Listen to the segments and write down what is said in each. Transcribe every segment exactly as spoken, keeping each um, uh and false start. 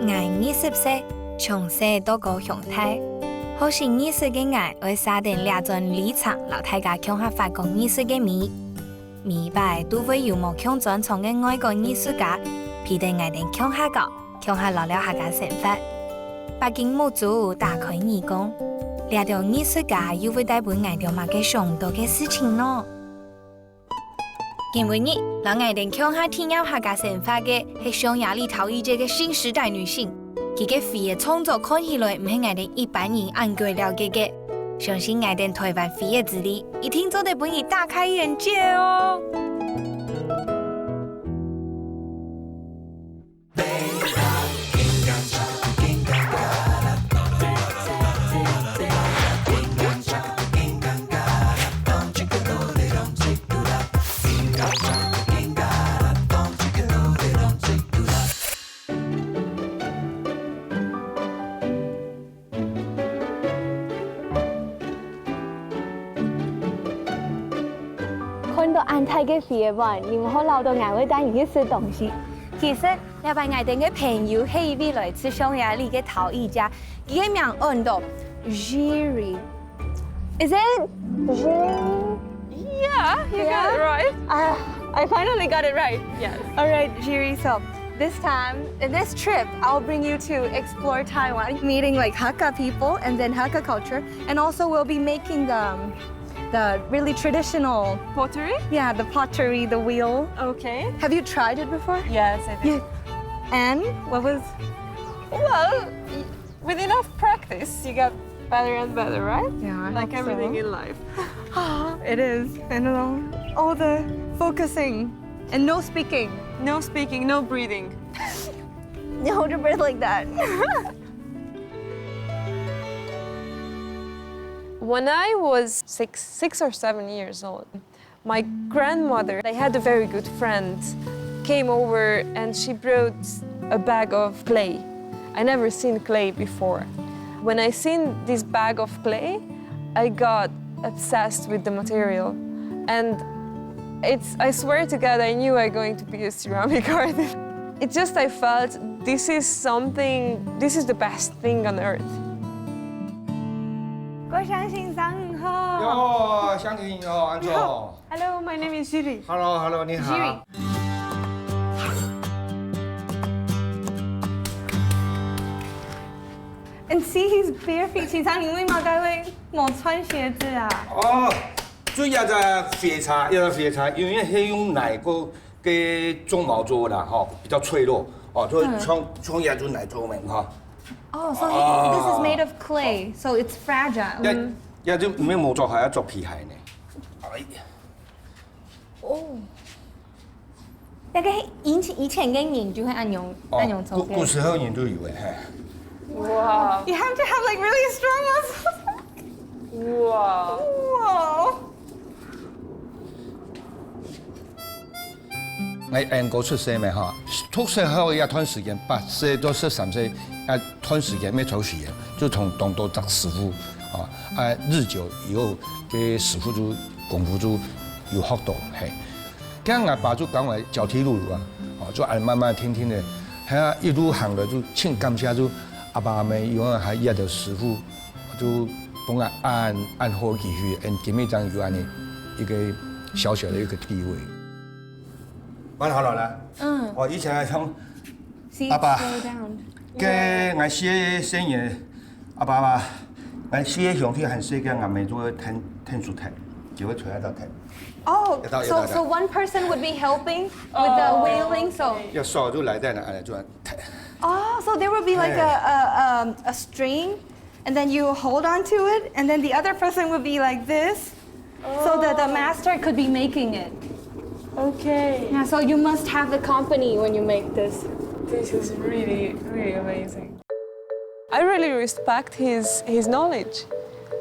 𠊎二十歲，從細到高雄大，學習日式个𠊎愛寫等這段旅程，摎大家共下發光日式个美。每擺都會有無共專長个外國藝術家，陪等𠊎等共下搞，共下聊聊客家生活。北京目珠打開耳公，這兜藝術家又會帶分𠊎兜麼个想毋到个事情呢？ 今晡日，摎𠊎兜共下體驗客家生活个係匈牙利陶藝界个新時代女性。佢个飛个創作看起來毋係𠊎兜一般人恁會了解个，相信𠊎兜臺灣飛个之旅，一定做得分你大開眼界哦！ 看到恁大个飛个碗，你毋好恅著𠊎會帶你去食東西。其實，這擺𠊎兜个朋友係一位來自匈牙利个陶藝家，佢个名安到Jiri。Is it Jiri? Yeah, you got it right. I, I finally got it right. Yes. All right, Jiri. So this time, in this trip, I'll bring you to explore Taiwan, meeting like Hakka people and then Hakka culture. And also, we'll be making the, the really traditional pottery? Yeah, the pottery, the wheel. Okay. Have you tried it before? Yes, I did. Yeah. And what was? Well, y- with enough practice, you get better and better, right? Yeah, I Like hope everything so. In life. It is. And um, all the focusing and no speaking. No speaking, no breathing. You hold your breath like that. When I was six, six or seven years old, my grandmother, they had a very good friend, came over and she brought a bag of clay. I never seen clay before. When I seen this bag of clay, I got obsessed with the material. And it's, I swear to God, I knew I going to be a ceramic artist. It just, I felt this is something, this is the best thing on earth. 各位鄉親，上午好。喲，鄉親好，恁早。你好。Hello, my name is Julie. Hello, hello，你好。Julie. And see, he's bare feet. 先生，你為麼个會無穿鞋子啊？哦，主要係火車，要火車，因為係用泥个个絨毛做啦，吼，比較脆弱，哦，所以嗯。像，像這種泥做个，吼。哦，so he, this is made of clay, so it's fragile. 也，嗯。也就毋係木做，還愛做皮鞋呢。哎。哦。該个以前，以前个人就會恁樣，哦，恁樣做个。古，古時候人都有个，嘿。哇。You have to have, like, really strong muscles. 哇。哇。 𠊎英國出世个吼，讀書後一段時間，八歲到十三歲，啊，段時間乜長時間，就同當多隻師傅，哦，啊，日久以後，該師傅就功夫就有學到，嘿。該𠊎爸就教𠊎腳踢路啊，哦，就恁慢慢定定个，係啊，一路行來就盡感謝，就阿爸阿姆有啊，還有這兜師傅，就分𠊎恁，恁好个機會，恁今日正有恁樣一個小小的一個地位。 蠻好了啦。嗯。哦，以前啊，像，sit，阿爸，slow down。該𠊎四個細人，阿爸阿爸，𠊎四個兄弟還細个，𠊎姆就會𢯭，𢯭手㧡，就會坐在該㧡。Oh, 有道理，有道理。So, so one person would be helping with the wheeling, so. 要手就來在那，哎，就這樣㧡。Oh, so there would be like a, a, um, a string, and then you hold on to it, and then the other person would be like this, so that the master could be making it. Okay. Yeah, so you must have the company when you make this. This is really, really amazing. I really respect his, his knowledge.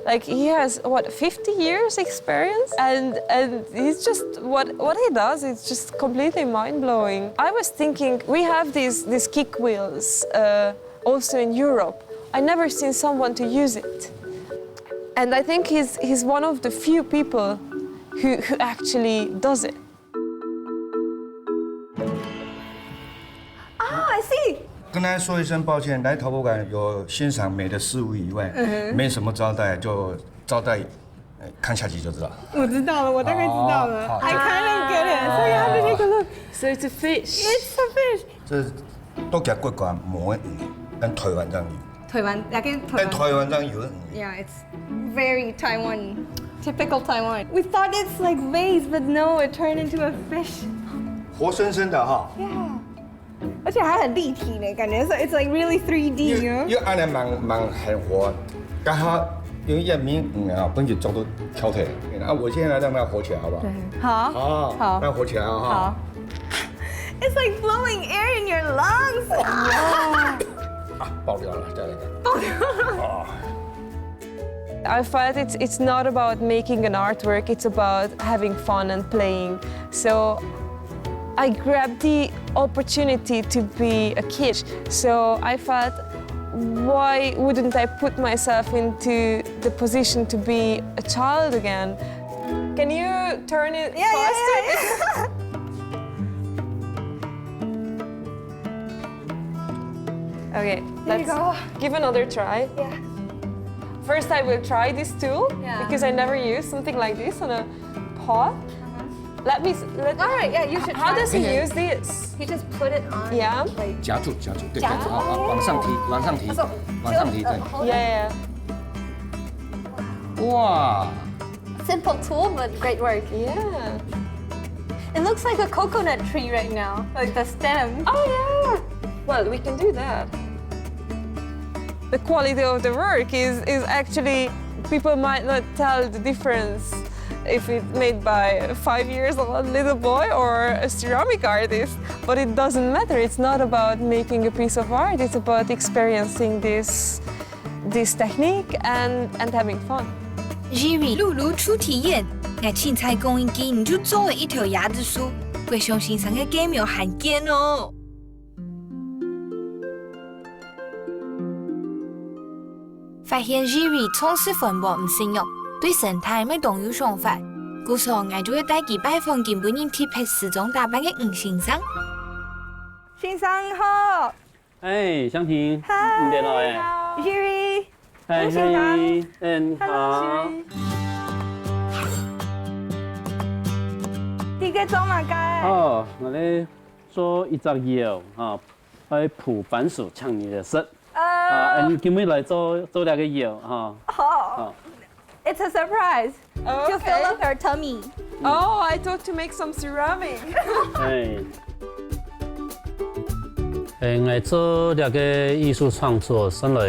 Like, he has, what, fifty years experience? And, and he's just, what, what he does, it's just completely mind-blowing. I was thinking, we have these, these kick wheels, uh, also in Europe. I never seen someone to use it. And I think he's, he's one of the few people who, who actually does it. Ah, I see. 跟大家说一声抱歉，来陶博馆有欣赏美的事物以外，没什么招待，就招待，呃，看下集就知道。我知道了，我大概知道了。好，好。 I kind of get it. So you have to take a look. So it's a fish. It's a fish. 这都给它过关，没问题，跟台湾这样有，台湾，I think 台湾。跟台湾这样有。 Yeah, it's very Taiwan. Typical Taiwan. We thought it's like vase, but no, it turned into a fish. 活生生的哈。 Yeah. 而且还很立体呢，感觉是 it's like really three D, 因为 you know? 因为阿南蛮蛮很活，刚好因为叶明嗯啊，本就做到挑剔，啊，我现在让它活起来好不好？对，好，好，好，让它活起来啊哈。好。It's like blowing air in your lungs. 啊，爆掉了，再来一个。爆掉了。哦。 I felt it's it's not about making an artwork, it's about having fun and playing. So I grabbed the opportunity to be a kid. So I felt, why wouldn't I put myself into the position to be a child again? Can you turn it Yeah, yeah, faster? Yeah, yeah. Okay, There you let's go. Give another try. Yeah. First, I will try this tool Yeah. because I never used something like this on a pot. Let me. s- Let, All right, yeah, you should How try. Does he use this? He just put it on. Yeah. Like, 夹住，夹住，对，夹夹住，啊，啊，往上提，往上提，哦，往上提，对。 hold it. Yeah. 哇， Simple tool, but great work. Yeah. It looks like a coconut tree right now, like the stem. Oh yeah. Well, we can do that. The quality of the work is is actually, people might not tell the difference if it's made by a five years old little boy or a ceramic artist, but it doesn't matter. It's not about making a piece of art. It's about experiencing this this technique and and having fun. Jerry 露露初體驗，𠊎清採講一句，你就做了一條椰子樹，國雄先生个雞苗還見哦。發現 Jerry 重視環保毋使用，對生態乜當有想法。故所𠊎就會帶佢拜訪今晡日特別時裝打扮个吳先生。先生好。哎，香婷，嗨。你來了哎。Jerry。嗨，吴先生嗨，嗯， Hello，好。 Jerry。你个做麼个？哦，𠊎來做一隻窯哈，愛鋪番薯請你來食。啊，呃，你今日來做做這個窯哈。好。好。 It's a surprise. Oh, To fill okay. up our tummy. Oh, I thought to make some ceramic. 哎。哎，𠊎做這個藝術創作，算來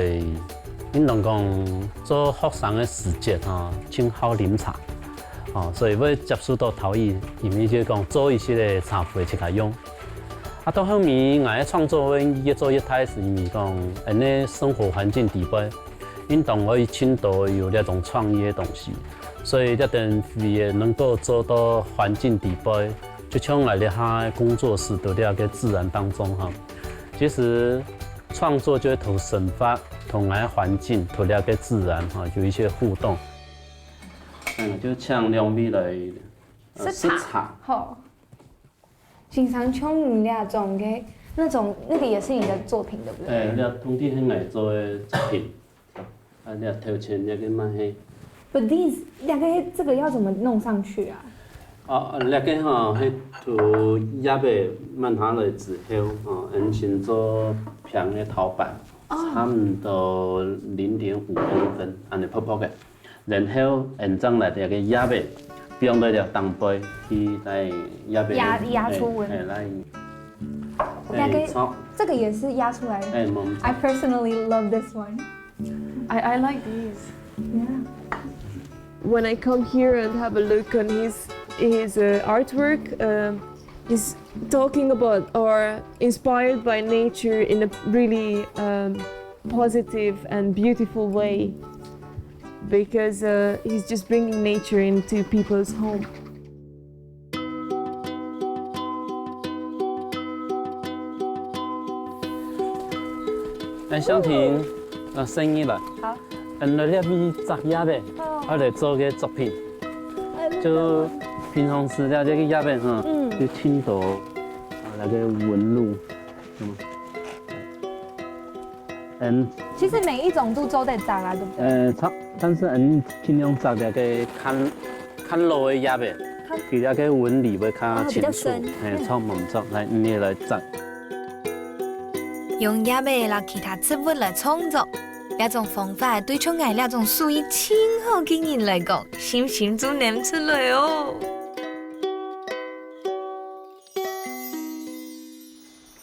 應當講做學生个時節哈，盡好啉茶，哦，所以會接觸到陶藝，因為就講做一些个茶壺自家用。啊，到後面𠊎个創作會越做越大，係因為講，恁呢生活環境底背，應當會盡多有這種創意个東西，所以這等會能夠做到環境底背，就像𠊎這下工作室在這個自然當中哈。其實創作就係同生活、同𠊎个環境、同這個自然哈有一些互動。嗯，就請兩位來，呃，食茶。食茶。好。先生，像你這種个那種，那個也是你的作品，對不對？哎，這通常係𠊎做个作品。啊，這頭前這個嘛係。 But these，那個這個要怎麼弄上去啊？啊，這個吼，係對葉仔慢下來之後，吼，恁先做平个陶板，差毋多零點五公分，恁呢薄薄个。然後，恁正來這個葉仔，放到這頂背去，來葉仔壓壓出紋。哎，來，那個哎，好，這個也是壓出來的。哎，冇錯。 I personally love this one. I, I like these. Yeah. When I come here and have a look on his his uh, artwork, um, he's talking about or inspired by nature in a really um, positive and beautiful way, because uh, he's just bringing nature into people's home. 哎，香婷，啊，生意了。好。嗯，來這位摘葉仔，哦。啊來做個作品。就平常時咧，這個葉仔哈，嗯。就盡多啊，那個紋路，嗯。嗯，其实每一种都做得摘啦，对不对？呃，差，但是嗯，尽量摘那个看看老的叶子，看比那个纹理会较哦比清楚，较深哎，差不多，来，你也来摘。用叶仔摎其他植物來創作，這種方法對像𠊎這種手藝盡好个人來講，心心就拈出來哦。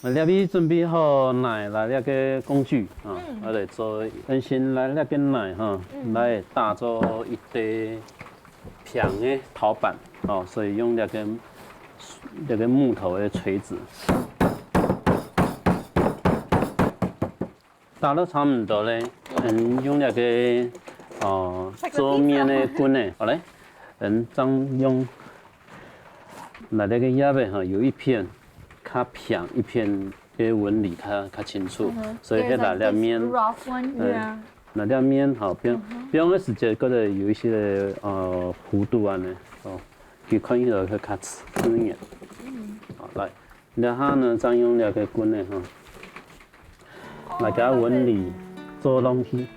啊，這位準備好泥啦，這个工具啊，我來做，先來這个泥哈，來打做一个平个陶板哦，所以用這个这个木头的锤子。打到差不多咧，嗯，用那个哦做面的棍呢，好嘞，嗯，这样用，那那个叶子哈，有一片较平，一片个纹理较较清楚，所以迄那两面， rough one，嗯，那两面哈，平平个时节，觉得有一些呃弧度啊呢，哦，佢看起来会较自然。好，来，然后呢，再用两个棍呢哈，来给它纹理做上去，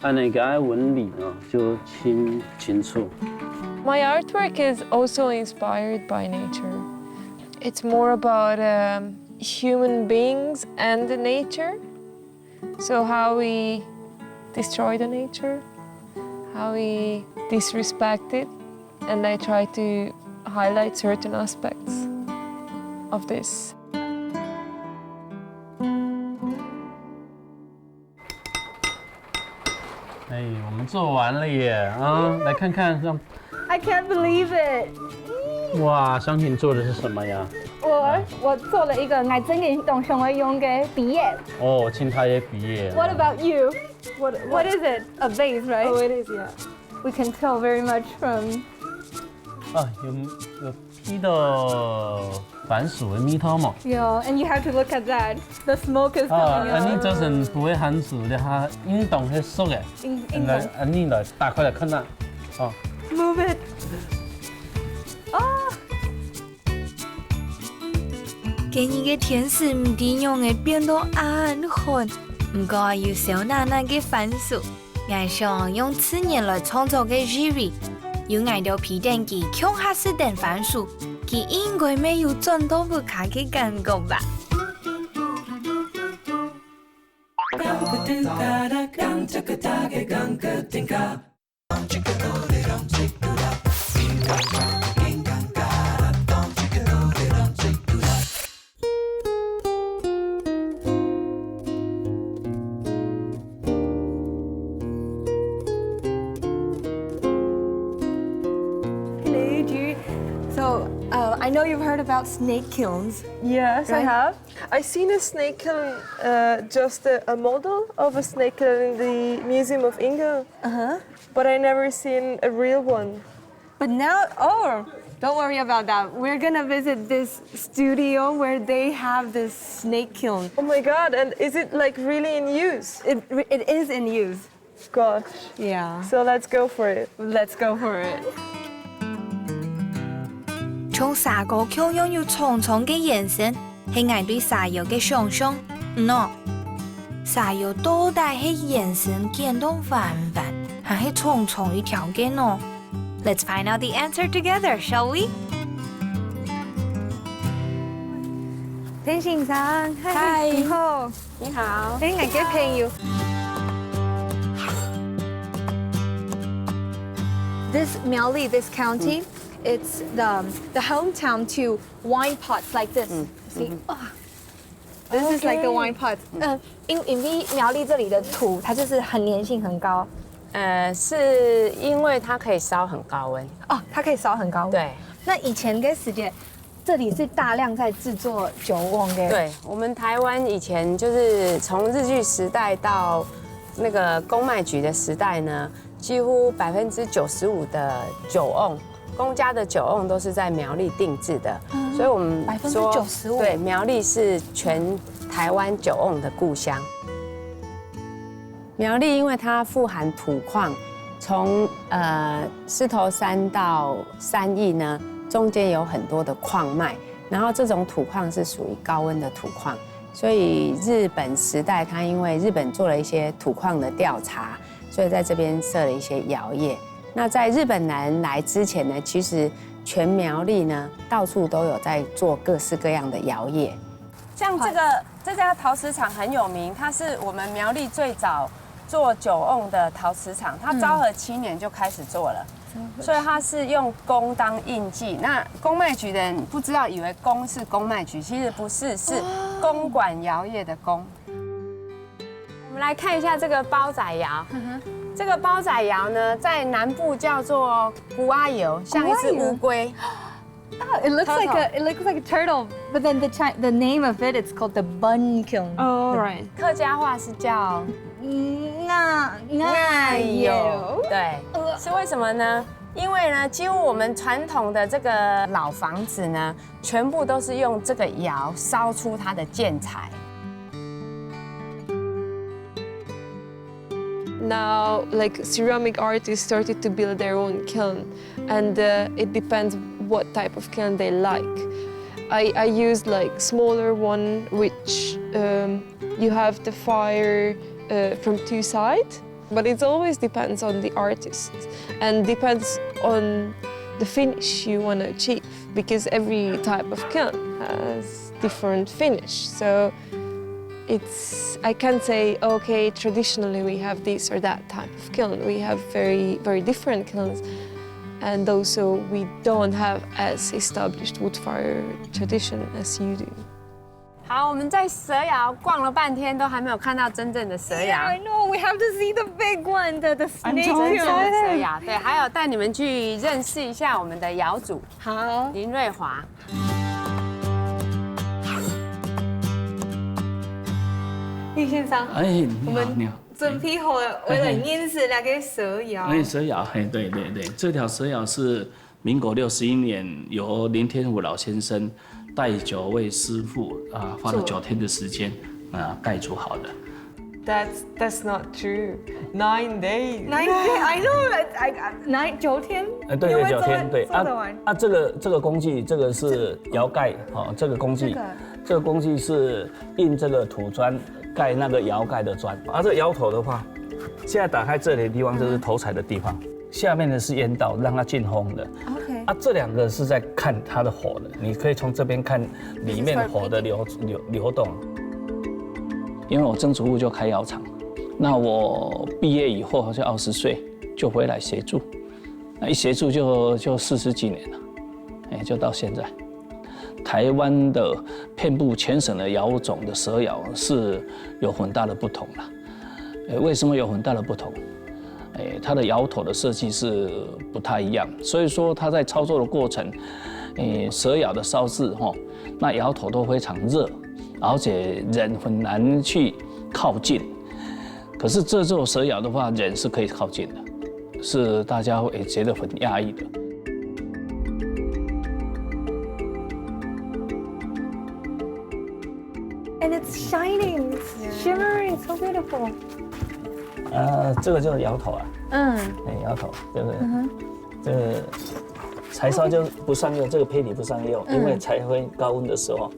按呢给它纹理啊就清清楚。 My artwork is also inspired by nature. It's more about um, human beings and the nature. So, how we destroy the nature, how we disrespect it, and I try to highlight certain aspects of this. 哎，我们做完了耶！啊，来看看，让 I can't believe it！哇，商品做的是什么呀？我我做了一个𠊎真个当想要用个毕业。哦，青苔的毕业。 What about you? What what is it? A vase, right? Oh, it is, yeah. We can tell very much from. 啊，有有披到番薯的味道嘛？ Yeah, and you have to look at that. The smoke is 啊， coming 安尼 out. 做成不会番薯的，它应当会熟诶。应应该应安尼来打开来看呐。哦， Move it. 哦，今日个天時毋知仰會變到恁寒，毋過有燒暖暖个番薯，𠊎想用自然來創造个滋味，有𠊎兜陪等佢共下食等番薯，佢應該乜有轉到屋下个感覺吧。Hello, Jude. So uh, I know you've heard about snake kilns. Yes, I Right. have. I seen a snake kiln, uh, just a, a model of a snake kiln in the Museum of Ingo, Uh huh. but I never seen a real one. But now, oh, don't worry about that. We're gonna visit this studio where they have this snake kiln. Oh my god, and is it like really in use? It, it is in use. Gosh. Yeah. So let's go for it. Let's go for it. 像蛇哥共樣有長長个圓身，係𠊎對蛇妖个想像。喏，蛇妖到底係圓身捲到彎彎，還係長長一條个呢？Let's find out the answer together, shall we? 田先生，嗨，嗨你好，你好。哎，我个朋友。This 苗栗, this county, it's the the hometown to wine pots like this. See, oh, this is like the wine pots. 嗯，因因为苗栗这里的土，它就是很粘性很高。呃，是因为它可以烧很高温。哦，它可以烧很高。。对，那以前的时间，这里是大量在制作酒瓮的。。对，我们台湾以前就是从日据时代到那个公卖局的时代呢，几乎百分之九十五的酒瓮，公家的酒瓮都是在苗栗定制的，所以我们说95%对，苗栗是全台湾酒瓮的故乡。苗栗因为它富含土矿，从呃狮头山到三义呢，中间有很多的矿脉，然后这种土矿是属于高温的土矿，所以日本时代，它因为日本做了一些土矿的调查，所以在这边设了一些窑业。那在日本人来之前呢，其实全苗栗呢，到处都有在做各式各样的窑业。像这个这家陶瓷厂很有名，它是我们苗栗最早做酒瓮的陶瓷厂，它昭和七年就开始做了。所以它是用公当印记。那公卖局的人不知道，以为公是公卖局，其实不是，是公馆窑业的公。我们来看一下这个包仔窑。这个包仔窑呢，在南部叫做古阿油，像一只乌龟。 Oh, it looks like a it looks like a turtle, but then the Chi- the name of it, it's called the bun kiln. Oh, right. 客家话是叫 Mm, nga nga 对，是为什么呢？因为呢，几乎我们传统的这个老房子呢，全部都是用这个窑烧出它的建材。 Now, like, ceramic artists started to build their own kiln, and uh, it depends what type of kiln they like. I, I use like smaller one, which um, you have the fire uh, from two sides, but it always depends on the artist and depends on the finish you want to achieve, because every type of kiln has different finish. So it's, I can't say, okay, traditionally we have this or that type of kiln. We have very, very different kilns. And also, we don't have as established wood fire tradition as you do. 好，我们在蛇窑逛了半天，都还没有看到真正的蛇 Yeah, 窑。 I know. We have to see the big one, the the snake. 真正的蛇窑，对，还有带你们去认识一下我们的窑主好，林瑞华。林先生，哎，你好，我们你好。准备好了，为了认识那个蛇窑。哎，蛇窑，嘿，对对对，这条蛇窑是民国六十一年由林天武老先生带九位师傅啊，花了九天的时间啊盖出好的。 That's that's not true. Nine days. Nine day, I know, I, I, nine 九天。哎，对对，你会做九天，对啊做得完。啊，这个这个工具，这个是窑盖，哦，这个工具，这个这个工具是印这个土砖盖那个窑盖的砖。啊，这个窑头的话，现在打开这里的地方就是头材的地方，下面的是烟道，让它进风的。 OK，啊，这两个是在看它的火的，你可以从这边看里面火的流流流动。因为我曾祖父就开窑厂，那我毕业以后好像二十岁就回来协助，那一协助就就四十几年了，哎，就到现在。台湾的遍布全省的窑种的蛇窑是有很大的不同啦。呃，为什么有很大的不同？诶，它的窑头的设计是不太一样，所以说它在操作的过程，诶，蛇窑的烧制吼，那窑头都非常热，而且人很难去靠近。可是这座蛇窑的话，人是可以靠近的，是大家会觉得很压抑的。 And it's shining, it's shimmering, so beautiful。呃，这个就是窑头啊，嗯，哎，窑头，这个这个柴烧就不上釉，这个胚体不上釉，因为柴灰高温的时候，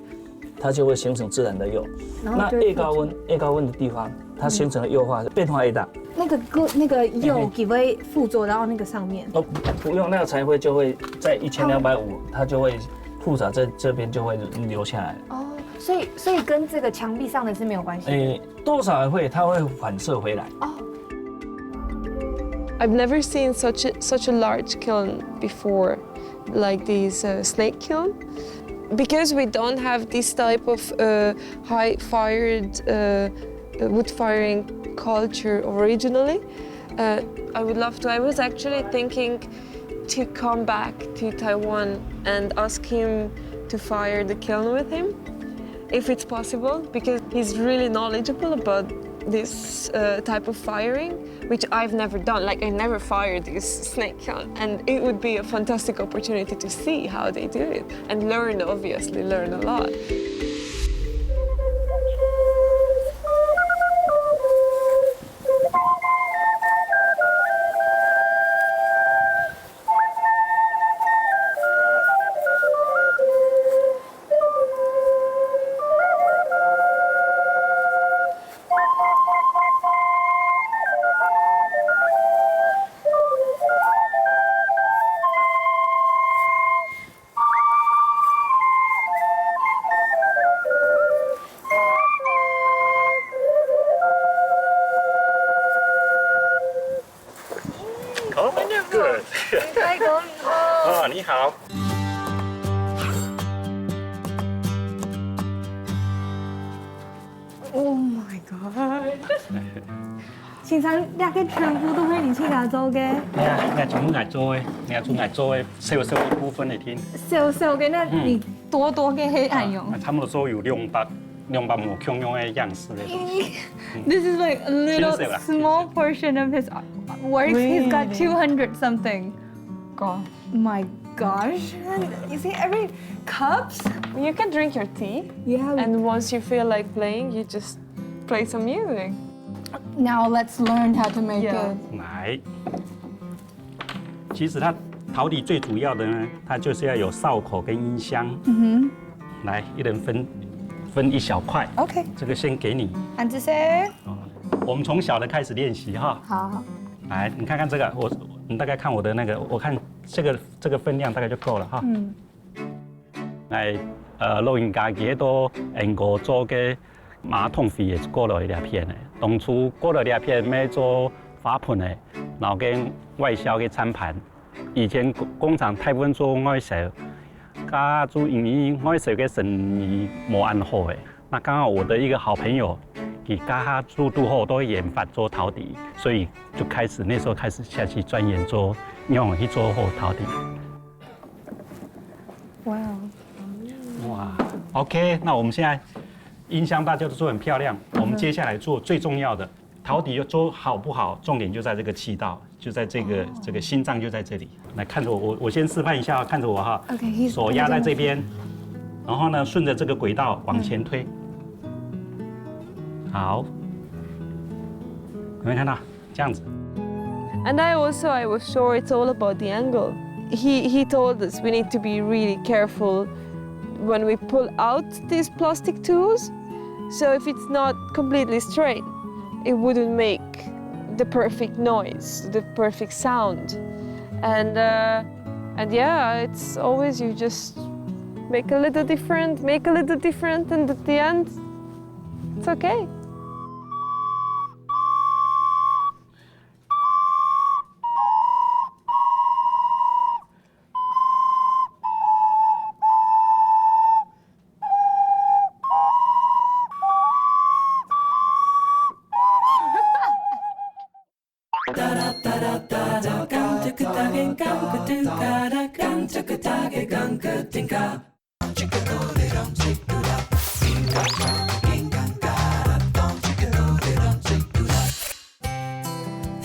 它就会形成自然的釉。然后就那越高温，越高温的地方，它形成的釉化变化越大。那个个那个嗯哼釉给会附着到那个上面。哦，不用，那个柴灰就会在一千两百五，它就会附着在这边就会留下来。哦，所以所以跟这个墙壁上的是没有关系。诶，多少会它会反射回来。哦， I've never seen such a, such a large kiln before, like this uh, snake kiln, because we don't have this type of uh, high fired uh, uh, wood firing culture originally. Uh, I would love to. I was actually thinking to come back to Taiwan and ask him to fire the kiln with him, if it's possible, because he's really knowledgeable about this uh, type of firing, which I've never done. Like, I never fired this snake kiln, and it would be a fantastic opportunity to see how they do it and learn, obviously, learn a lot. 太公哦，你好。Oh my god！先生，這個全部都係你自家做个？哎呀，𠊎全部𠊎做个，𠊎全部𠊎做个，小小一部分个定。小小个，那你多多个係恁樣？啊，差不多做有兩百，兩百無共樣个樣式个東西。This is like a little small portion of his works. He's got two hundred something. God. My gosh. You see every cups? You can drink your tea. Yeah. And once you feel like playing, you just play some music. Now let's learn how to make it. 來，其實它陶笛最主要的呢，它就是要有哨口跟音箱。嗯哼。來，一人分分一小塊。OK。这个先给你。安子生。我们从小的开始练习哈。好。来，你看看这个，我你大概看我的那个，我看这个这个分量大概就够了哈。嗯。 𠊎，呃，老人家佢都用過做个馬桶飛个過來這片个，當初過來這片愛做花盆个，然後跟外銷个餐盤。以前工工廠大部分做外銷，該就因為外銷个生意無恁好个。那剛好我的一個好朋友，佢該下就堵好都研發做陶笛，所以就開始那時候開始下去鑽研做，用去做好陶笛。 哇哦。哇，OK，那我们现在音箱大家都做很漂亮，我们接下来做最重要的，陶笛做好不好，重点就在这个气道，就在这个这个心脏就在这里。来看着我，我我先示范一下，看着我哈。OK，he's 手压在这边，然后呢，顺着这个轨道往前推。好，有没有看到？ 这样子。 And I also, I was sure it's all about the angle. He, he told us we need to be really careful when we pull out these plastic tools. So if it's not completely straight, it wouldn't make the perfect noise, the perfect sound. And, uh, and yeah, it's always you just make a little different, make a little different, and at the end, it's okay.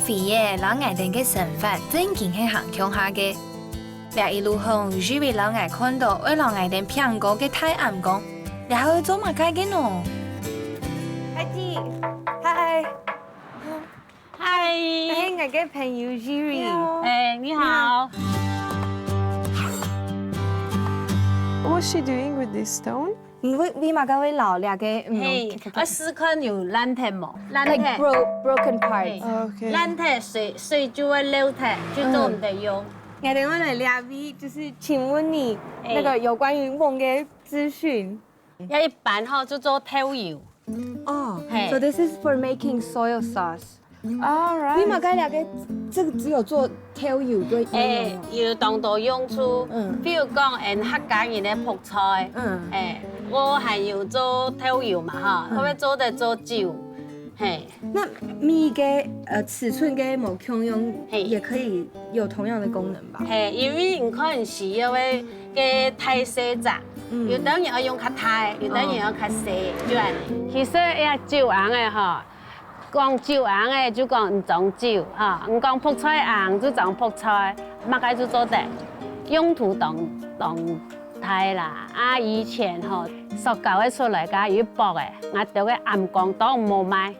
飛仔摎𠊎兜个生活正經係行共下个。這一路項，Jerry摎𠊎看著愛摎𠊎兜拚過个大頷槓，這下愛做麼个个呢？嗨，嗨。 嗨。係𠊎个朋友Jerry。哎，你好。What's she doing with this stone? 你為為麼个會摎這个？嗯，係，愛試看有爛忒無？爛忒。Like bro broken parts. 係。OK。爛忒水水就會流忒，就做毋得用。𠊎兜會來這位，就是請問你那個有關於甕个資訊。 這一般吼就做豆油。哦，係。So this is for making soy sauce. All right. 你嘛該兩個，這個只有做豆油對。哎，有當多用處。嗯。比如講，𠊎客家人个覆菜，嗯。哎，𠊎還有做豆油嘛哈，嗯。後尾做得做酒，係。那米个呃尺寸个無共樣，係。也可以有同樣的功能吧？係，因為你看需要个个大細隻。 嗯。有兜人愛用較大，有兜人愛較細，就恁呢。其實這酒甕仔吼，講酒甕仔就講你裝酒吼，你講覆菜甕就裝覆菜，麼个就做得，用途當當大啦。啊，以前吼，塑膠个出來，該有一駁个，𠊎兜个頷槓都無賣。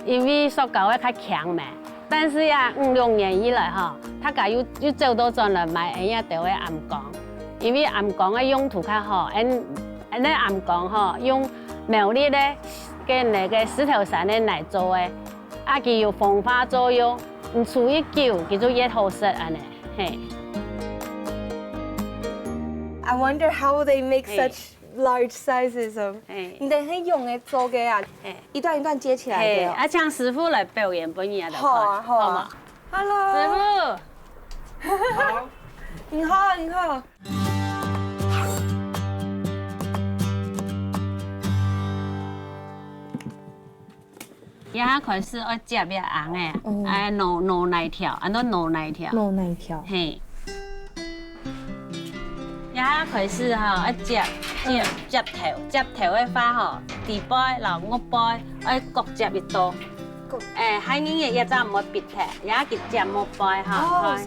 因為塑膠个較輕咩。但是呀，五六年以來吼，大家又又走倒轉來買𠊎這兜个頷槓，因為頷槓个用途較好，𠊎𠊎个頷槓吼，用苗栗个跟該个獅頭山个泥做个，啊佢有風化作用，你儲越久，佢就越好食恁呢，係。I wonder how they make such large sizes of。係。你兜係用个做个啊？係。一段一段接起來个哦。係，啊請師傅來表演分你兜看，好啊，好啊。好無？Hello。師傅。好，很好，很好。這下開始愛接這紅个，哦。愛挼，挼泥條，安到挼泥條。挼泥條。嘿。這下開始吼，愛接，接，接頭，接頭个話吼，底背摎外背愛各接一刀。各。哎，還有个這隻毋會必忒，這下佢接外背吼。哦。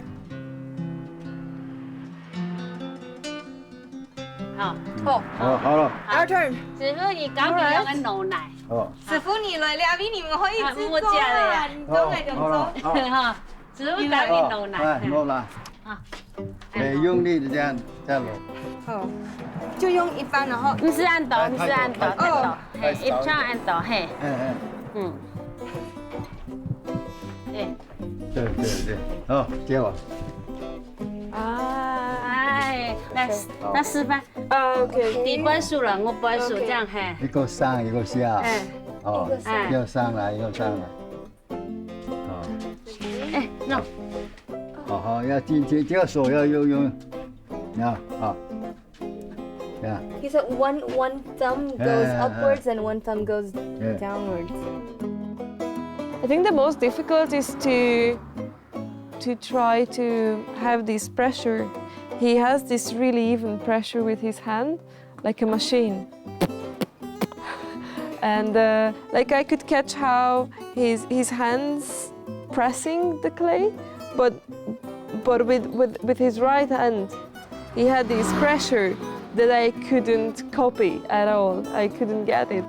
好。好。好，好了。好。Our turn。師傅，你搞你兩個挼泥。哦。師傅，你來這位，你們會一直做啊，啊，我接了呀。你做，你做。好，好了，好。哈，師傅搞你挼泥。哦，哎，挼啦。啊。哎，用力地這樣，這樣挼。好，就用一半，然後。毋使恁多，毋使恁多，哎，恁多。哎，一串恁多，嘿。哎，哎。嗯。哎。對，對，對。好，接吧。啊。哎，來，好。來示範。啊，OK。你背手了，我背手，OK。這樣，嘿。一個上，一個下。哎。哦，一個上。哎。一個上來，一個上來。哦。哎，喏。好，好，要進去，這個手要用，用，啊，好。Yeah. He said one, one thumb goes, yeah, yeah, yeah, upwards and one thumb goes, yeah, downwards. I think the most difficult is to, to try to have this pressure. He has this really even pressure with his hand, like a machine. And, uh, like, I could catch how his, his hands pressing the clay, but, but with, with, with his right hand, he had this pressure that I couldn't copy at all. I couldn't get it.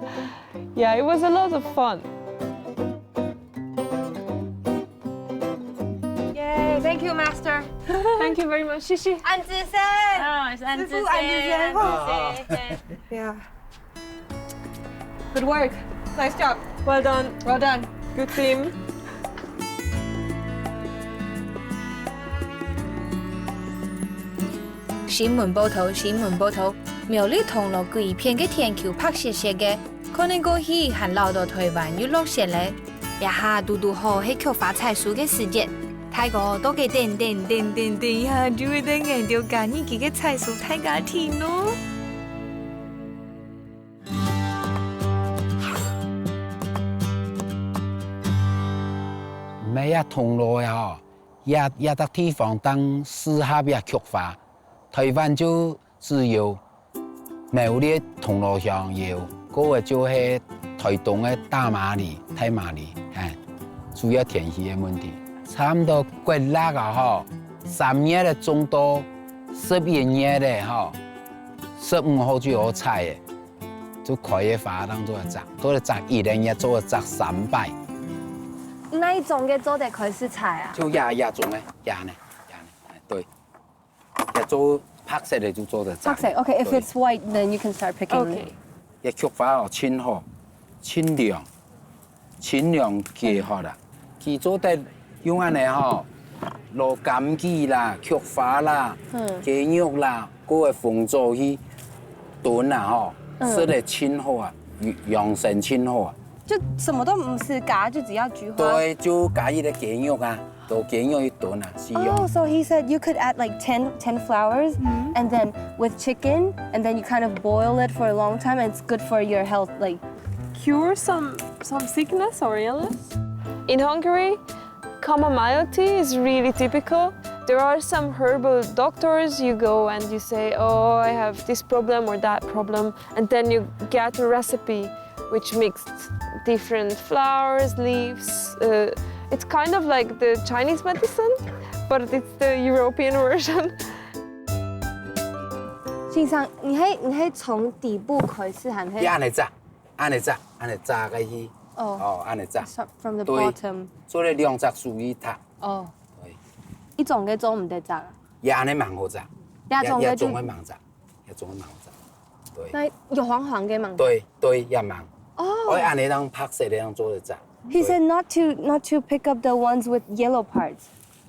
Yeah, it was a lot of fun. Yay, thank you, master. Thank you very much. 謝謝。恁仔細。啊，係恁仔細，師傅恁仔細。恁仔細，係。Yeah. Good work. Nice job. Well done. Well done. Good team. 新聞報導，新聞報導，苗栗銅鑼歸片个田坵白雪雪个，可能過去還恅著臺灣又落雪咧。這下堵堵好係菊花採收个時節，大家都該等等等等等，一下就會等𠊎兜嘉義區个採收大家庭囉。 毋係這銅鑼个吼，這，這搭地方當適合這菊花。臺灣就只有苗栗銅鑼鄉有，過个就係臺東个大麻里、大麻里，嘿，主要天氣个問題。差毋多割落啊吼，三月个種到十一月个吼，十五號就好採个。 就開个花當做摘，做得摘一個月，做得摘三擺。哪一種个做得開始採啊？就這，這種个，這呢，這呢，哎，對，這做白色个就做得摘。白色，OK, if it's white, then you can start picking. OK. 這菊花哦，盡好，盡涼。 盡量結合啦。佢做得用恁呢吼，摎柑桔啦、菊花啦、嗯。雞肉啦，過个紅棗去燉啊吼，嗯。食了盡好啊，養，養生盡好啊。就什麼都毋使加，就只要菊花。對，就加一個雞肉啊，摎雞肉去燉啊，係用。Oh, so he said you could add like ten, ten flowers, 嗯。 and then with chicken, and then you kind of boil it for a long time, and it's good for your health, like cure some, some sickness or illness? In Hungary, chamomile tea is really typical. There are some herbal doctors you go and you say, "Oh, I have this problem or that problem," and then you get a recipe which mixed different flowers, leaves. Uh, it's kind of like the Chinese medicine, but it's the European version. 先生，你係，你係從底部開始，還係？佢恁呢摘，恁呢摘，恁呢摘个去。哦。哦，恁呢摘。Start from the bottom。對，做了兩隻手去摘。哦。對。一種个做毋得摘啊？佢恁呢吂好摘。這種个就，這種个吂摘，這種个吂摘。對。該有黃黃个吂摘？對，對，也吂。哦。愛恁呢樣白色个樣做得摘。He said not to, not to pick up the ones with yellow parts.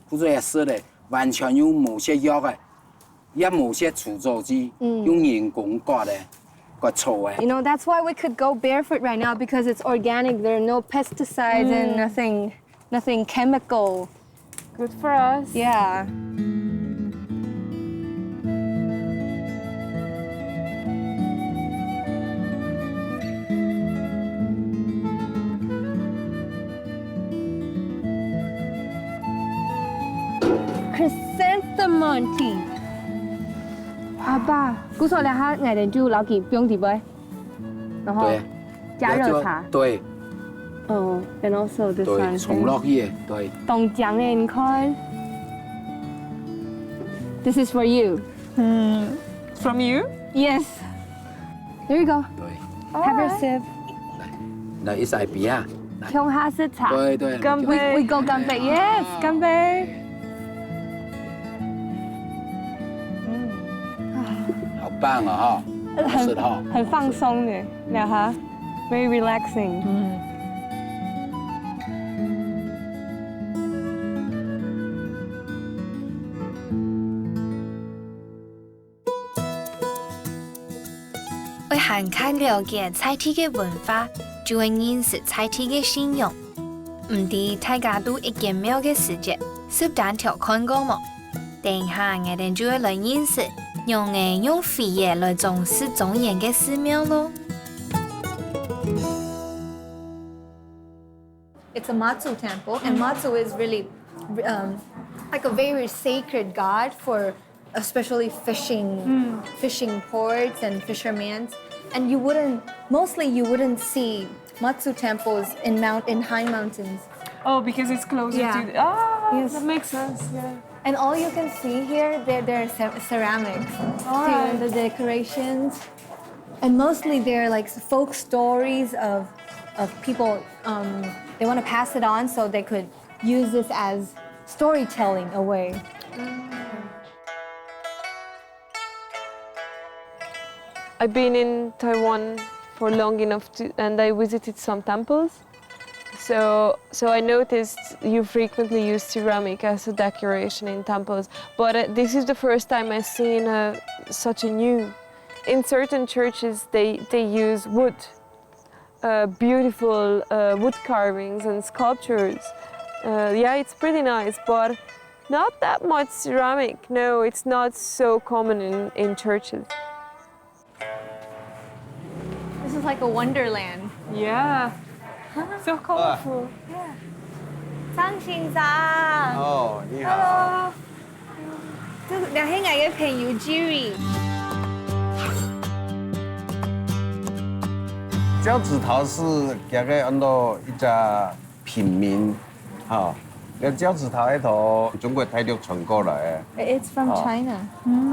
不做也係咧，完全用無農藥个。 也無食除草劑，嗯。用人工割个，割草个。You know, that's why we could go barefoot right now because it's organic. There are no pesticides and 嗯。 nothing, nothing chemical. Good for us. Yeah. Chrysanthemum tea。阿爸，故所這下𠊎等就摎佢放裡背，然後對，加熱茶。對，嗯，and also this 對，one，沖落去的，對。當靚的，你看。This is for you. 嗯，from you? Yes. There you go. 對。 Have a sip. 來，來，一杯啊。來。共下食茶。對，對，乾杯。We, we go 乾杯。Yes，乾杯。嗯。好棒哦，哈。很，好吃哈。很放鬆的，那哈，very relaxing。嗯。愛還較了解在地个文化，就會認識在地个信仰。毋知大家在一間廟个時節，係單條看過無？等一下，𠊎等就會來認識，仰仔用飛仔來裝飾莊嚴个寺廟囉。It's a Matsu temple, and Matsu is really um, like a very sacred god for especially fishing, fishing ports and fishermen. And you wouldn't, mostly you wouldn't see Matsu temples in mount in high mountains. Oh, because it's closer Yeah. to the, ah, Yes. that makes sense. Yeah. And all you can see here, they're, they're cer- ceramics. All right. The decorations. And mostly they're like folk stories of, of people. Um, they want to pass it on so they could use this as storytelling a way. I've been in Taiwan for long enough to, and I visited some temples. So, so I noticed you frequently use ceramic as a decoration in temples, but uh, this is the first time I've seen uh, such a new. In certain churches, they, they use wood, uh, beautiful uh, wood carvings and sculptures. Uh, yeah, it's pretty nice, but not that much ceramic. No, it's not so common in, in churches. This is like a wonderland. Yeah. So colorful. Yeah. 張先生。哦，你好。Hello。這，這係𠊎个朋友Jerry。交趾陶係這个安到一隻 平民，吼，該交趾陶係對中國大陸傳過來个。It's from China。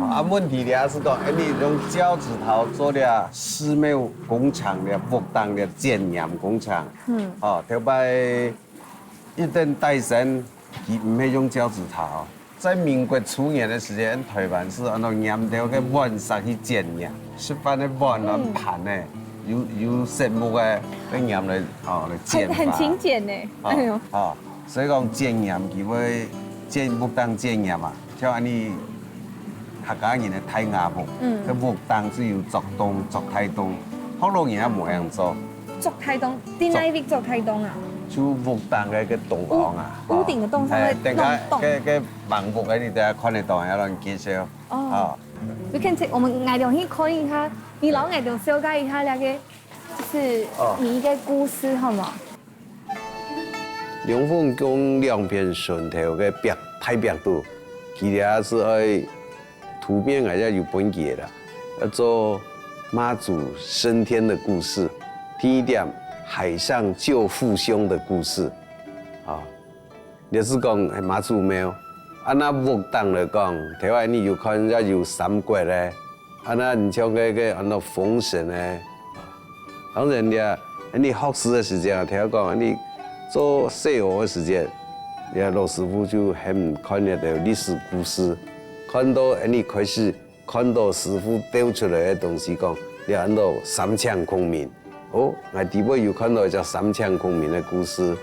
啊，問題咧係講，哎，你用交趾陶做了寺廟工程了、屋頂了、檢驗工程，嗯，吼，頭擺一等大仙，佢毋係用交趾陶。 在民國初年个時節，台灣係安到黏到个碗煞去檢驗，食飯个碗啊、盤呢，有有色目个，愛黏來哦來檢查。很很勤儉呢，哎呦，啊，所以講檢驗佢會檢屋頂檢驗啊，像恁呢客家人个大瓦屋，嗯，个屋頂就有作洞、作大洞，學老人也無恁樣做。作大洞，在哪位作大洞啊？就屋頂个个洞房啊，屋屋頂个洞上个哎，等下弄洞。个个 房屋个你等下看得到，遐亂介紹。哦，啊，you can take，我們𠊎等去看一下，你摎𠊎等紹介一下那個，就是哦，你一個故事好嗎？龍鳳宮兩片順頭个壁大壁肚，佢這係愛圖片，𠊎也有分佢个啦，叫做媽祖升天的故事。第一點，海上救父兄的故事，啊。 這係講，哎，媽祖廟。啊，若屋頂來講，頭下你有看也有三角个，啊，若你像該个安到封神个。當然了，你學師个時節啊，頭下講你做細學个時節，這老師傅就喊看這兜歷史故事，看到你開始 看到師傅雕出來个東西，講這安到三請孔明。哦，𠊎底背有看到一隻三請孔明个故事。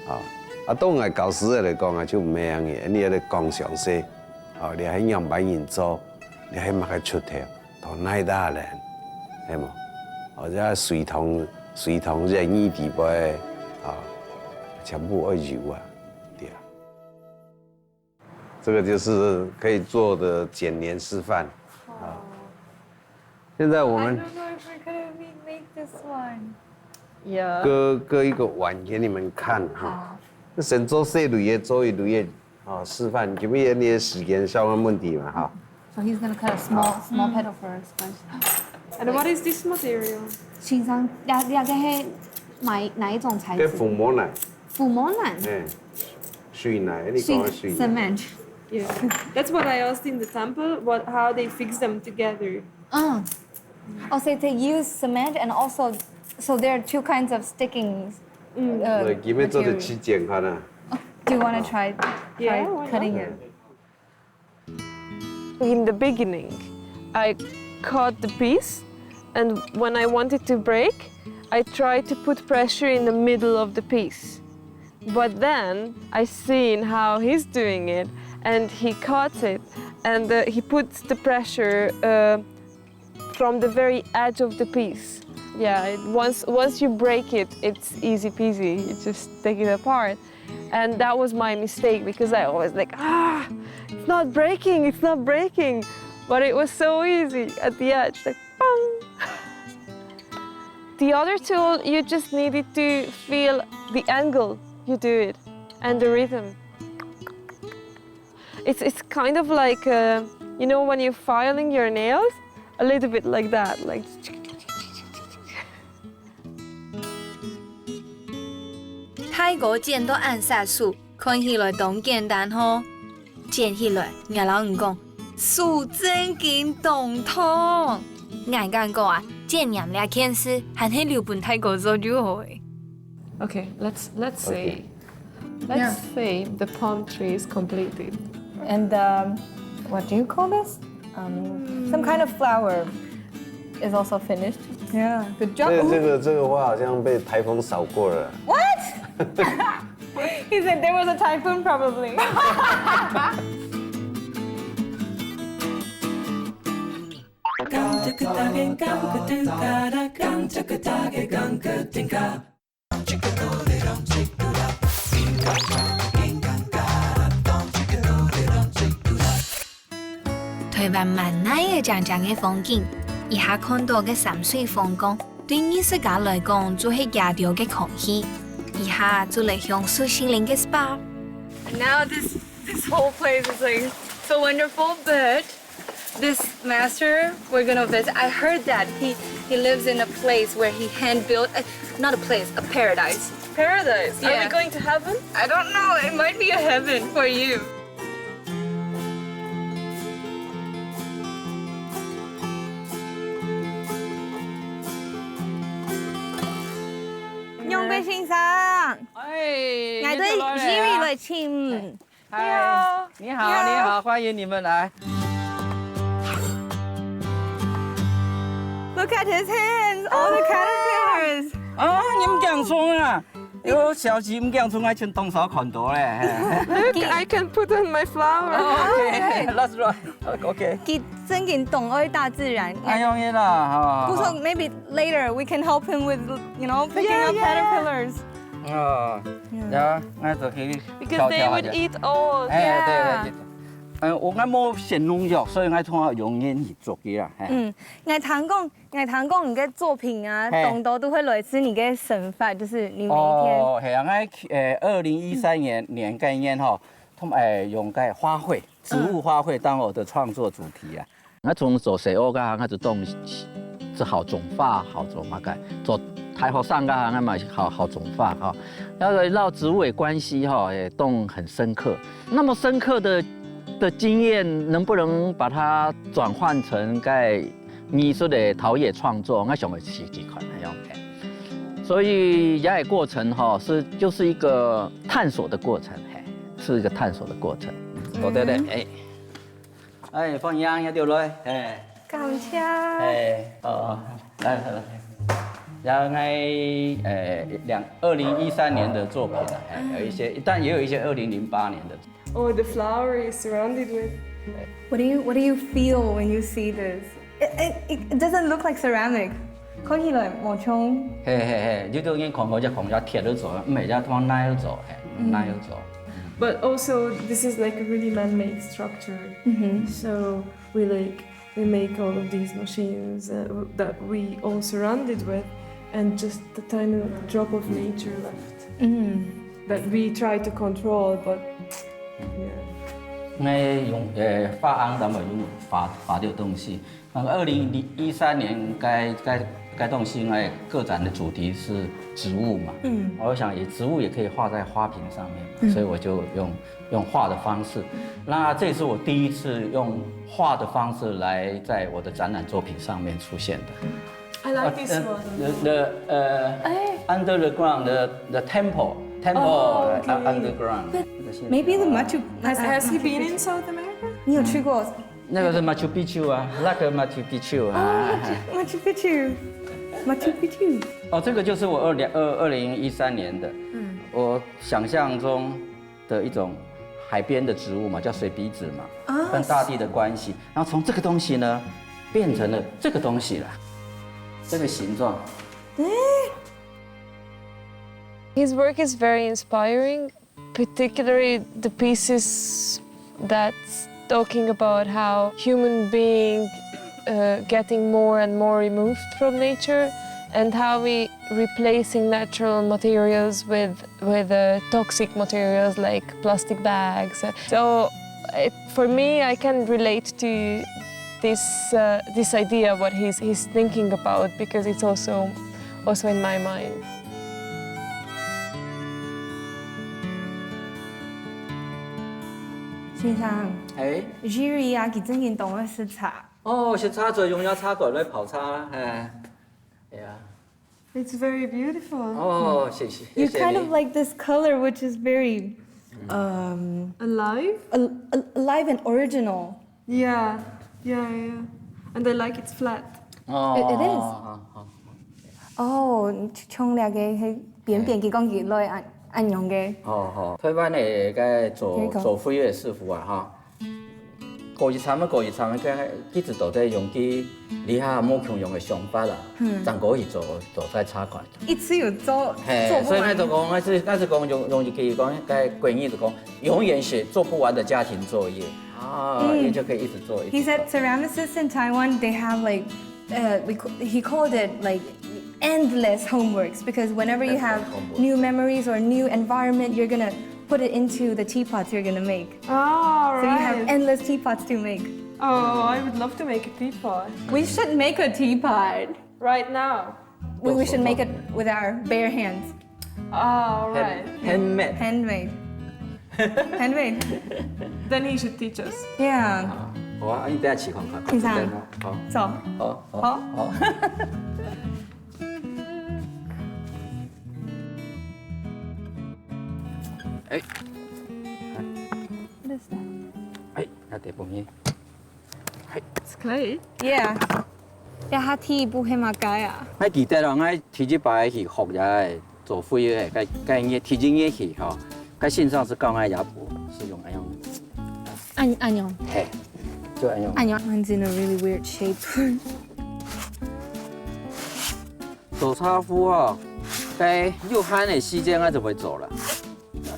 啊，啊，對𠊎教師个來講啊，就毋係恁樣个，你愛來講詳細。啊，這係仰般人做，這係麼个出頭，到哪搭來，係無？哦，這隋唐隋唐演義底背，啊，全部愛有啊，對啊。这个就是可以做的剪黏示范啊。现在我 I 们 don't know if we're gonna make this one. Yeah. 割割一个碗给你们看哈。好。那先做细蕊的，做一蕊的啊，示范。今日你的时间上个问题嘛哈。 So he's gonna cut a small, small petal first. ，And what is this material? 先生，你你个係买哪一种材质？跟抚摸奶，抚摸奶。哎，水奶，你讲的水奶。 Cement. Yeah, that's what I asked in the temple. What, how they fix them together? 嗯。Oh, so they use cement and also, so there are two kinds of stickings. 嗯，呃对，今日做的起剪看啊。 Do you want to try, try Yeah, why not? Cutting it? In the beginning, I cut the piece, and when I wanted to break, I tried to put pressure in the middle of the piece. But then I seen how he's doing it, and he cuts it, and uh, he puts the pressure uh, from the very edge of the piece. Yeah, it, once once you break it, it's easy peasy. You just take it apart. And that was my mistake because I always like, ah, it's not breaking, it's not breaking. But it was so easy at the edge, like, bang. The other tool, you just needed to feel the angle you do it and the rhythm. It's, it's kind of like, uh, you know, when you're filing your nails, a little bit like that, like. 大哥剪到恁煞手，看起來當簡單吼。剪起來，𠊎摎你講，手真經當痛。𠊎感覺啊，剪黏這件事，還係留分大哥做就好誒。 Okay, let's let's say let's say the palm tree is completed. And um, what do you call this? Um, some kind of flower is also finished. Yeah, good 这个 job. 这个这个花好像被台风扫过了。 What? He said there was a typhoon probably. Taiwan滿哪仔靚靚个風景，這下看著个山水風光，對藝術家來講就係佢兜个空氣。這下就來享受心靈个spa。Now this this whole place is like so wonderful, but this master we're gonna visit. I heard that he he lives in a place where he hand built, uh, not a place, a paradise. Paradise? Are we going to heaven? I don't know. It might be a heaven for you. 楊貴先生，哎，𠊎對Jimmy來請。嗨，你好，你好，歡迎你們來。 Look at his hands, all the caterpillars. 啊，你毋驚蟲啊？喲，小姐毋驚蟲，𠊎全當少看到咧。 Look, I can put on my flower. OK，that's right。OK。佢真經當愛大自然。哎喲，你啦，哈。不錯，maybe later we can help him with, you know, picking up caterpillars. 哦，呀，𠊎就去 Because they would eat all. 哎，對對對。嗯，𠊎無選農藥，所以𠊎通常用煙去做个啦。嗯，𠊎聽講，𠊎聽講你个作品啊，當多都會來自你个生活，就是你每一天。哦，係啊，𠊎誒，二零一三年年該年吼，同誒用該花卉，植物花卉當我的創作主題啊。 𠊎從做細學个，𠊎就當係好種花，好做麼个，做大學生个，𠊎嘛好好種花哈。然後摎植物的關係哈，也當很深刻。那麼深刻的的經驗，能不能把它轉換成在藝術的陶藝創作？𠊎想要試試看，哎喲。所以這個過程哈，是就是一個探索的過程，嘿，是一個探索的過程。對對對，哎。 哎，歡迎，也就來，哎，感謝。哎，哦，來來來，然後呢，哎，兩二零一三年的作品了，哎，有一些，但也有一些二零零八年的。 Oh, the flower is surrounded with. What do you What do you feel when you see this? It, it, it doesn't look like ceramic. 看起來無像。嘿嘿嘿，你都已經看過這紅這鐵都做，毋係這通泥都做，嘿，泥都做。But also, this is like a really man-made structure. So we like we make all of these machines uh, that we all surrounded with, and just a tiny drop of nature left that we try to control. But yeah. 𠊎用呃畫紅，咱們用畫畫的東西。那個二零一三年該該該東西，𠊎个展的主題是植物嘛，嗯，我想也植物也可以畫在花瓶上面嘛，所以我就用用畫的方式。那這也是我第一次用畫的方式來在我的展覽作品上面出現的。 I like this one. The, the uh, under the ground, the the temple, temple Oh, uh, okay. Underground. Maybe the Machu. Has, has he been in South America? 你有去过？那個是 Machu Picchu 啊，那個 Machu Picchu 啊。 Machu Picchu，Machu Picchu。哦，這個就是我二零二二零一三年的，嗯，我想象中的一種海邊的植物嘛，叫水笔子嘛，啊跟大地的關係，然後從這個東西呢，變成了這個東西啦，這個形狀。 His work is very inspiring, particularly the pieces that's talking about how human being uh, getting more and more removed from nature and how we replacing natural materials with with uh, toxic materials like plastic bags. So it, for me, I can relate to this uh, this idea what he's he's thinking about because it's also also in my mind. 先生，哎，Jerry啊，佢最近當愛食茶。哦，食茶就用這茶罐來泡茶，哎，哎呀， It's very beautiful. 哦，謝謝， You 謝謝 kind 你 of like this color, which is very, um, Alive? al- al- alive and original. Yeah, yeah, yeah. And I like it's flat. 哦 It- it is. 好好好 哦，像那个，嘿，扁扁个讲起来，恁恁样个。好好，台灣的該做這個做花个師傅啊，哈，過一層啊，過一層啊，佢一直都在用佢這下無共樣的想法啦，正過去做做在茶館。一直有做嘿，做不完。所以𠊎就講，𠊎是𠊎是講用用一句講，該國語就講，永遠是做不完的家庭作業啊，你就可以一直做，一 He 直做。 said ceramicists in Taiwan they have like, uh, we ca- he called it like endless homeworks because whenever you have Endless homework. new memories or new environment, you're gonna put it into the teapots you're gonna make. Ah, So you have right. Endless teapots to make. Oh, I would love to make a teapot. We should make a teapot. Right now. We, we should make it with our bare hands. Ah, all right. Handmade。 Handmade. Handmade. Then he should teach us. Yeah. 好啊，你等下試看看。試看。好，走。好，好，好。好。哎， What is that? 哎，那得不你。 It's clay. Yeah. 呀，他第一步係麼个啊？ 𠊎記得咯，𠊎第一擺去學這个做花个，該該日第一日去吼，該先生係教𠊎這步，係用恁樣，恁恁樣，嘿，就恁樣。恁樣，mine's in a really weird shape. 做茶壺吼，該有閒个時間𠊎就會做啦。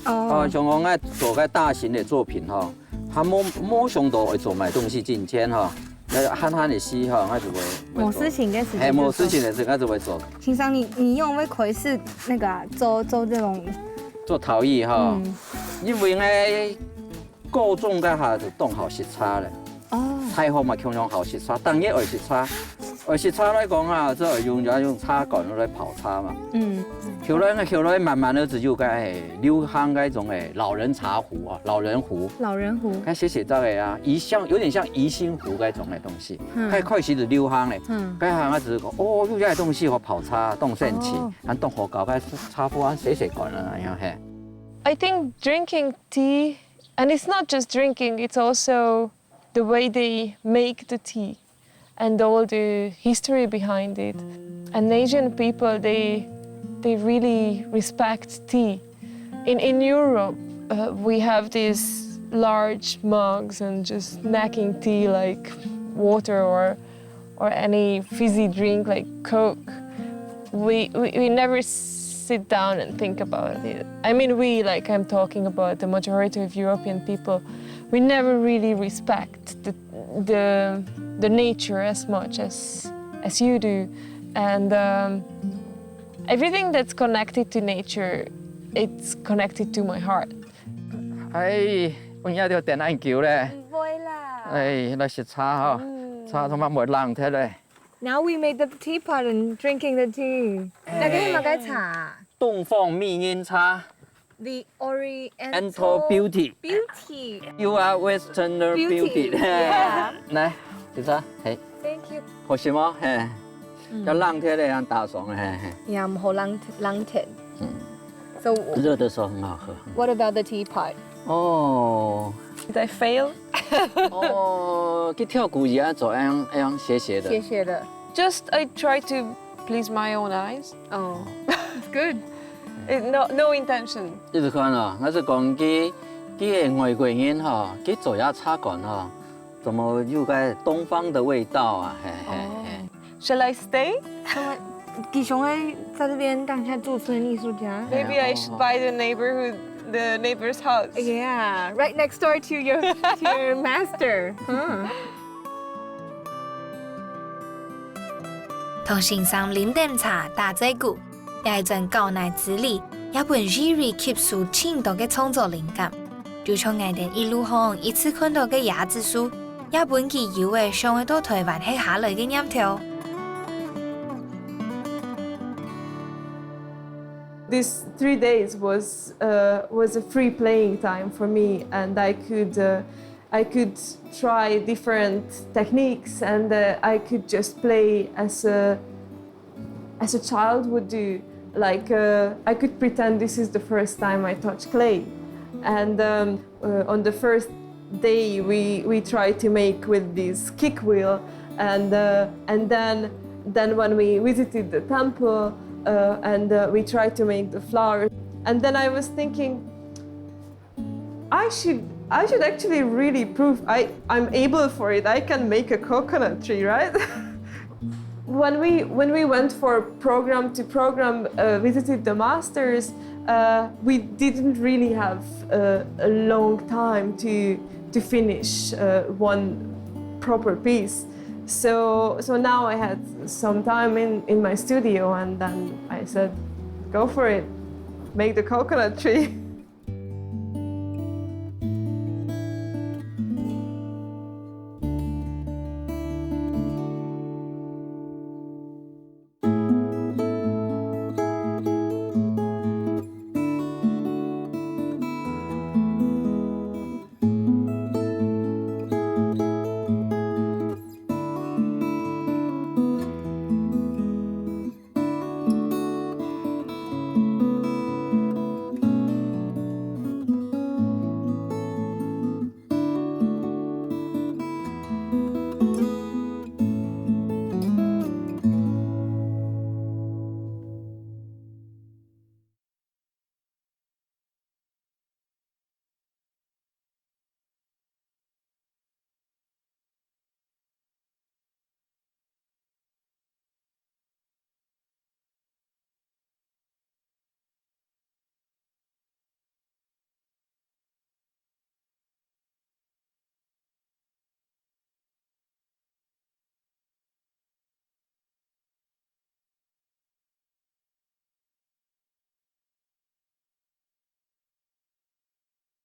哦，哦，像講𠊎做个大型个作品吼，還無無想到會做麼个東西進前吼，該閒閒个時吼，𠊎就會會做。無事情个時間嘿，就做。無事情个時間就會做。先生，你你用會開始那個啊，做做這種，做陶藝吼，嗯，因為𠊎高中該下就當好食茶咧。哦，大學嘛共樣好食茶，當然愛食茶。愛食茶來講啊，就愛用用茶罐來泡茶嘛。嗯，後來呢，後來慢慢个就有該流行該種个老人茶壺啊，老人壺。老人壺，該細細隻个啊，宜像有點像宜興壺該種个東西，嗯該開始就流行咧。嗯該下𠊎就講，哦，有這个東西好泡茶，當神奇哦，還當好搞，該茶壺啊，細細罐啊，然後嘿。 I think drinking tea, and it's not just drinking, it's also the way they make the tea and all the history behind it. And Asian people, they they really respect tea. In in Europe, uh, we have these large mugs and just making tea like water or or any fizzy drink like Coke. We we, we never s- sit down and think about it. I mean, we, like, I'm talking about the majority of European people, we never really respect the, the, the nature as much as, as you do. And um, everything that's connected to nature, it's connected to my heart. 哎，阮也就等恁久咧。毋會啦。哎，來食茶吼，嗯。茶都嘛無冷忒咧。 Now we made the teapot and drinking the tea. 這个係麼个茶？東方美人茶。The Oriental Oriental Beauty. Beauty. You are Westerner Beauty. Beauty. Yeah. 來，食茶，嘿。Thank you. 好食無？嘿。嗯。要冷忒咧，要打爽，嘿，嘿。Yeah，毋好冷，冷忒。嗯。So 熱的時候很好喝。 What about the teapot? 哦。 Did I fail? 哦，去跳古也要走，要用，要用斜斜的。斜斜的。Just I try to please my own eyes. Oh, it's good. It, no, no intention. 你試看哦，𠊎係講佢，佢个外國人吼，佢做這茶館吼，怎麼有个東方的味道啊？嘿，嘿，哦。嘿。 Shall I stay? 他们，佢想要在這邊當下駐村藝術家。 Maybe I should buy the neighborhood, the neighbor's house. Yeah, right next door to your, to your master. 嗯。同先生啉點茶、打嘴鼓，也係轉校內之旅，也分Jiri吸收盡多个創作靈感。 就像𠊎兜一路項一直看到个椰子樹，也分佢有个想愛到臺灣歇下來个念頭。 This three days was, uh, was a free playing time for me, and I could, uh, I could try different techniques, and, uh, I could just play as a as a child would do. Like, uh, I could pretend this is the first time I touch clay. And um, uh, on the first day, we, we tried to make with this kick wheel. And, uh, and then, then when we visited the temple uh, and uh, we tried to make the flowers, and then I was thinking, I should I should actually really prove I, I'm able for it. I can make a coconut tree, right? When we when we went for program to program, uh, visited the masters, uh, we didn't really have uh, a long time to to finish uh, one proper piece. So so now I had some time in in my studio, and then I said, "Go for it, make the coconut tree."